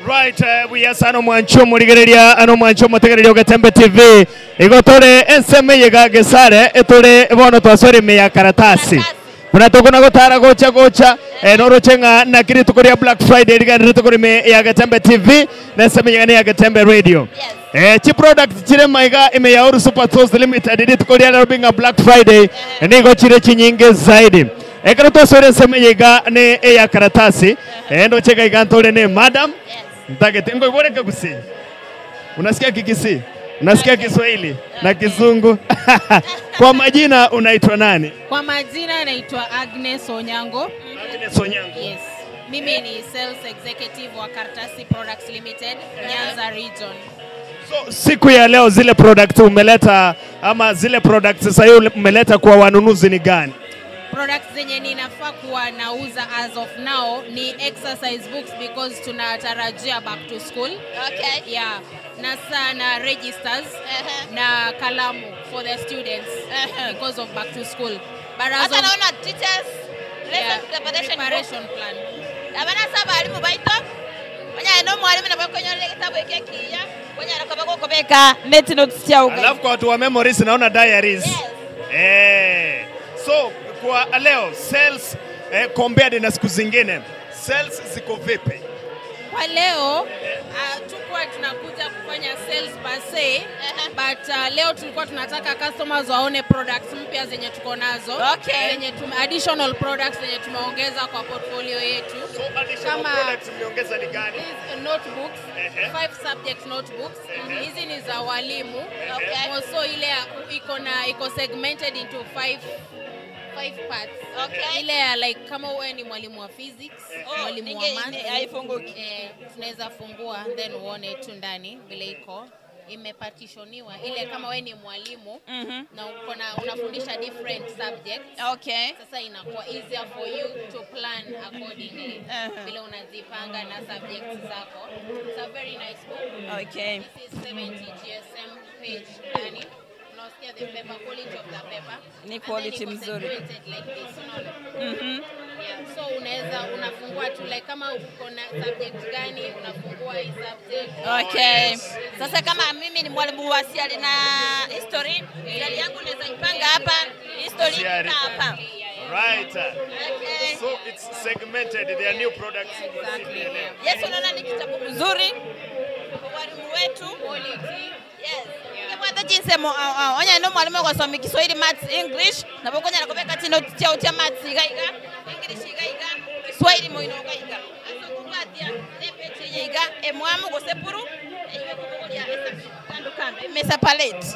Right, we sana mwancho murigereria ano mwancho mutegereria Getembe TV. Igotore enseme yega gesare etore bono twasore me ya karatasi. Kuna tokona gotara gocha gocha norochenga na kiri tukoria Black Friday rigani tukori me ya Getembe TV na enseme yega ya Getembe Radio. Yes. Chi product chire maiga ime ya Oru Super Stores Limited ri tukoria robinga Black Friday nigo chire chinyinge zaidi. Ekero twasore enseme yega ne ya karatasi. Ndo chega igantore ne madam. Mtagete ngo iboneka kusi. Unasikia Kikisi? Unasikia Kiswahili na Kizungu? Kwa majina unaitwa nani? Kwa majina naitwa Agnes Onyango. Agnes Onyango. Yes. Mimi ni sales executive wa Karatasi Products Limited, Nyanza Region. So siku ya leo zile products umeleta ama zile products sasa hiyo umeleta kwa wanunuzi ni gani? Products zenye ninafaa kuwa nauza as of now ni exercise books because tunatarajia back to school. Okay. Yeah. Na sana registers na kalamu for the students because of back to school. But as of naona teachers lesson preparation plan. Abana saba alimu baito. Wanya no mwalimu na bakonyo kitabu hiki kia. Wanya nakabako kobeka net notes chao. Alafu kwa watu wa memories naona diaries. Yes. So kwa leo sales compared na siku zingine sales ziko vipi? Kwa leo tulikuwa tunakuja kufanya sales per se, but leo tulikuwa tunataka customers waone products mpya zenye tuko nazo. Okay. Zenye additional products zenye tumeongeza kwa portfolio yetu. So additional products mmeongeza ni gani? These notebooks, 5 subject notebooks. Hizi ni za walimu. Okay. Also ile iko segmented into 5 parts. Okay. Ile like kama wewe ni mwalimu wa physics, mwalimu wa math, haifunguki. Tunaweza fungua then uone tu ndani vile iko imepartitioniwa. Ile kama wewe ni mwalimu na uko na unafundisha different subjects. Okay. Sasa inakuwa easier for you to plan accordingly. Vile unazipanga na subjects zako. It's a very nice book. Okay. This is 70 GSM page ndani. The paper, quality of the paper. Ni quality mzuri. Like this, unaona? Yeah, so unaweza unafungua tu like kama uko na subject gani unafungua hii subject. Okay. Yes. Sasa kama mimi ni mwalimu wa siali na history, siali yangu naweza ipanga hapa, history na hapa. Right. Okay. So it's segmented, there are new products. Exactly. Yes, unaona ni kitabu mzuri kwa walimu wetu. Quality. Yes. Jinsi mo onya no mwalimu kwa somi Kiswahili, maths, English na bokonya nakobeka tino chao cha maths igaiga, English igaiga, Kiswahili mo inogaiga. Aso kubatia nepeche yiga emwamu gosepuru iwe kubogolia kando kando imesa palette.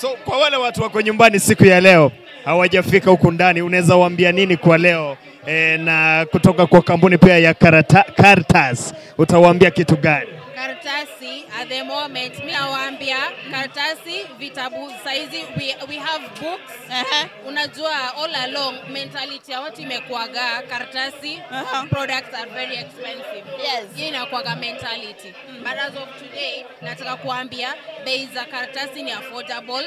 So kwa wale watu wako nyumbani siku ya leo hawajafika huku ndani, unaweza waambia nini kwa leo na kutoka kwa kampuni pia ya Karatasi utawaambia kitu gani? Karatasi at the moment mi nawaambia karatasi vitabu saizi we have books. Unajua all along mentality ya watu imekuaga karatasi products are very expensive. Yes. Hii inakuaga mentality. But as of today nataka kuambia bei za karatasi ni affordable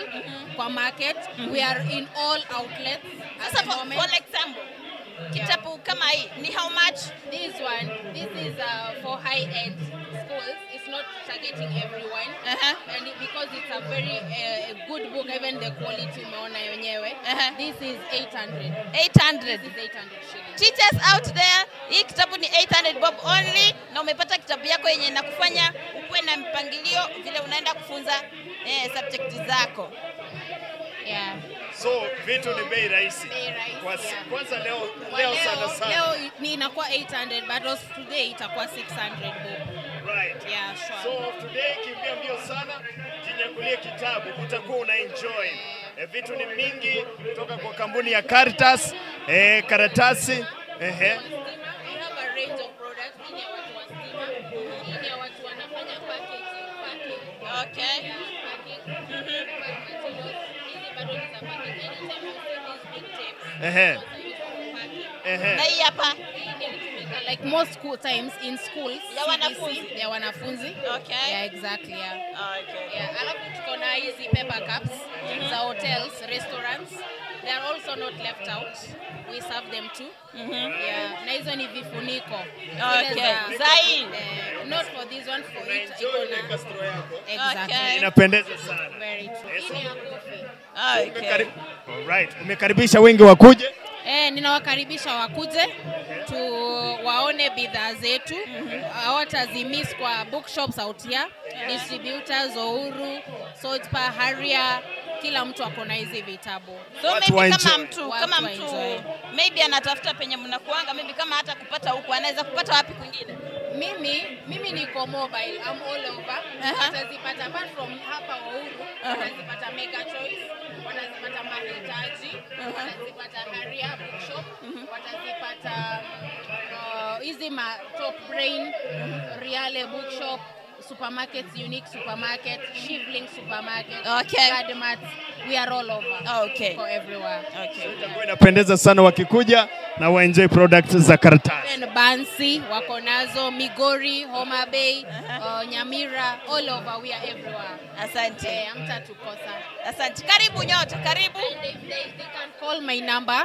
kwa market. We are in all outlets. Sasa for example kitabu kama hii ni how much? This one, this is for high end schools. It's not targeting everyone. And because it's a very good book, even the quality umeona yenyewe. This is 800. 800. This is 800 shillings. Teachers out there, hii kitabu ni 800 bob only na umepata kitabu yako yenye inakufanya ukuwe na mpangilio vile unaenda kufunza subject zako. Yeah. So vitu ni bei rahisi. Kwanza leo sana sana. Leo ni inakuwa 800 but also today itakuwa 600 bob. Right. Yeah, sure. So today kimbia mbio sana, jinyakulie kitabu, utakuwa una enjoy. Vitu ni mingi kutoka kwa kampuni ya Caritas, karatasi. We have a range of products. Hii ni watu wa stima, hii ni watu wanafanya packaging, packing. Okay. Yeah, packing. Na hii hapa like most school times in schools ya wanafunzi, ya wanafunzi. Okay. Yeah, exactly, yeah. Okay. Yeah, alafu tuko na hizi paper cups za hotels, restaurants. They are also not left out. We serve them too. Yeah. Na hizo ni vifuniko. Okay. Zai. Not for this one, for it. Exactly. Okay. Inapendeza sana. Very true. Hii ni ya coffee. Okay. Alright, umekaribisha wengi wakuje. Ninawakaribisha wakuje tu waone bidhaa zetu. Hawatazimiss kwa bookshops out here, distributors Uhuru, Sojpa, Haria, kila mtu ako na hizi vitabu. So Watu maybe kama waenjoy. mtu Watu kama mtu waenjoy. maybe anatafuta penye mnakuanga, maybe kama hata kupata huku anaweza kupata wapi kwingine? Mimi niko mobile, I'm all over. Watazipata apart from hapa Uhuru, watazipata Mega Choice, watazipata Mahitaji, watazipata Haria Bookshop, watazipata hizi ma Top Brain, Riale Bookshop, supermarkets, Unique Supermarket, Shivling Supermarket, Okay. Gadmart. We are all over. Okay. For everywhere. Okay. Itakuwa inapendeza sana wakikuja na waenjoy products za karatasi. Even Bansi wako nazo, Migori, Homa Bay, Nyamira, all over, we are everywhere. Asante. Hamtatukosa. Asante. Karibu nyote, karibu. They can call my number.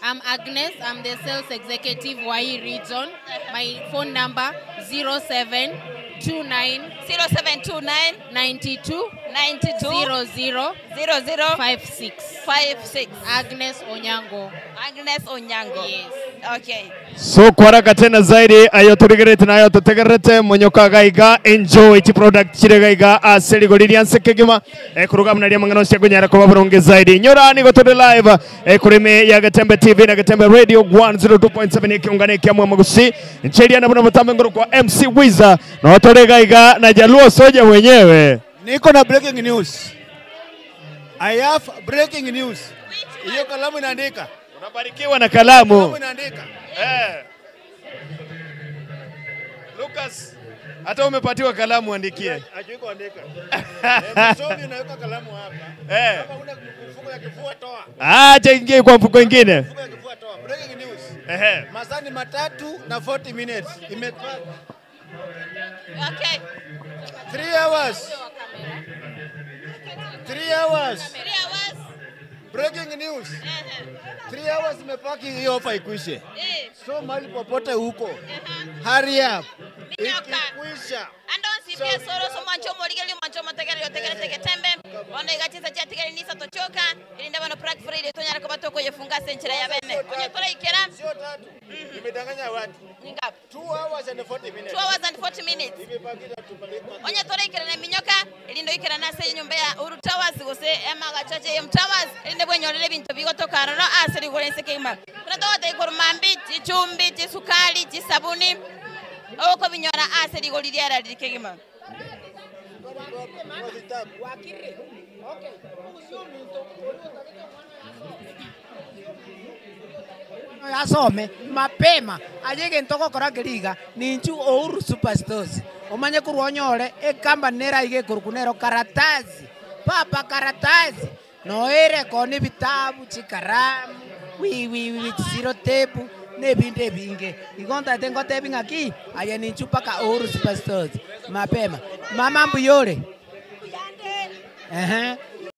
I'm Agnes. I'm the sales executive YE region. My phone number 0729 0729 92 92 00 00 56. 56. Agnes Onyango. Agnes Onyango. Yes. Okay. So kwa haraka tena zaidi ayo turigerete nayo tutegerete monyoka gaiga enjoy chi product chire gaiga aseli goriria nsekegima kuruga mnaria mangano cia kunyara kwa burungi zaidi nyorani go turi live kurime ya Getembe TV na Getembe Radio 102.7 ikiungane kia mwamugusi ncheria na buna mutambe ngoro kwa MC Wiza na watore gaiga na Jaluo Soja mwenyewe. Niko na breaking news. I have breaking news. Hiyo kalamu inaandika. Unabarikiwa na kalamu. Kalamu inaandika. Lucas, hata umepatiwa kalamu andikie. Hajui kuandika. Msomi unaweka kalamu hapa. Kama una mfuko ya kifua toa. Acha ingie kwa mfuko mwingine. Mfuko ya kifua toa. Breaking news. Masani matatu na 40 minutes. Imetoa. Okay. 3 hours. 3 hours. 3 hours. Breaking news. 3 hours imepaki hiyo ofa ikwishe. So mahali popote huko. Hurry up. Ikikwisha. Andonsi pia soro so mwancho morigeli mwancho motegere yotegere tegetembe. Ona igachisa cha tegere nisa tochoka. Ilinda bano Black Friday tonyara kwa batoko yefunga senchera ya bene. Onye tora ikera. Sio tatu. Nimedanganya watu. Ni ngapi? 2 hours and 40 minutes. 2 hours and 40 minutes. Imepakita tupeleka. Onye tora ikera na minyoka. Ilindo ikera na se nyumba ya Uhuru Towers gose ema gachache M Towers. Ilinde bwenyorere bintu bigotoka roro asiri gorense keima. Kuna tote ikorumambi, chichumbi, chisukari, chisabuni. Oko binyora asiri goliriara likegima. Asome mapema ajege ntoko kora keriga ninchu Uhuru Superstores omanye kurwonyore ekamba nera ige kurukunero karatasi papa karatasi noere koni vitabu chikaramu wi zero tape nebinde binge igonta tengo tebing aki aye ninchu paka Uhuru Superstores mapema mama mbuyore.